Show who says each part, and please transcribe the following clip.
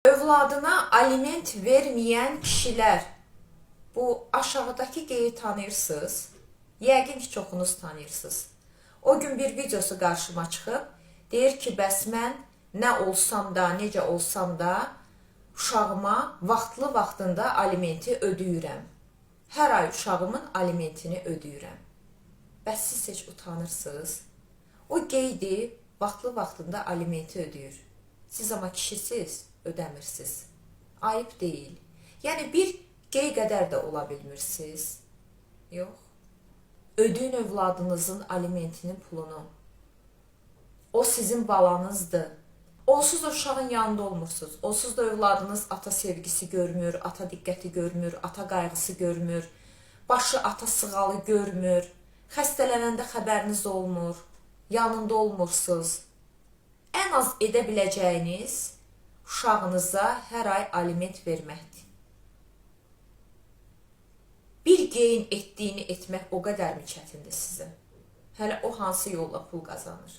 Speaker 1: Övladına aliment verməyən kişilər, bu aşağıdakı geyi tanıyırsınız? Yəqin ki, çoxunuz tanıyırsınız. O gün bir videosu qarşıma çıxıb, deyir ki, bəs mən nə olsam da, necə olsam da uşağıma vaxtlı vaxtında alimenti ödəyirəm. Hər ay uşağımın alimentini ödəyirəm. Bəs siz heç utanırsınız? O geydi, vaxtlı vaxtında alimenti ödəyir. Siz amma kişisiz, ödəmirsiniz. Ayıb deyil. Yəni bir gey qədər də ola bilmirsiniz. Yox. Ödəyin övladınızın alimentinin pulunu. O sizin balanızdır. Onsuz da uşağın yanında olmursunuz. Onsuz da övladınız ata sevgisi görmür, ata diqqəti görmür, ata qayğısı görmür, başı ata sığalı görmür. Xəstələnəndə xəbəriniz olmur, yanında olmursunuz. Ən az edə biləcəyiniz uşağınıza hər ay aliment verməkdir. Bir geyin etdiyini etmək o qədərmi çətindir sizə? Hələ o hansı yolla pul qazanır?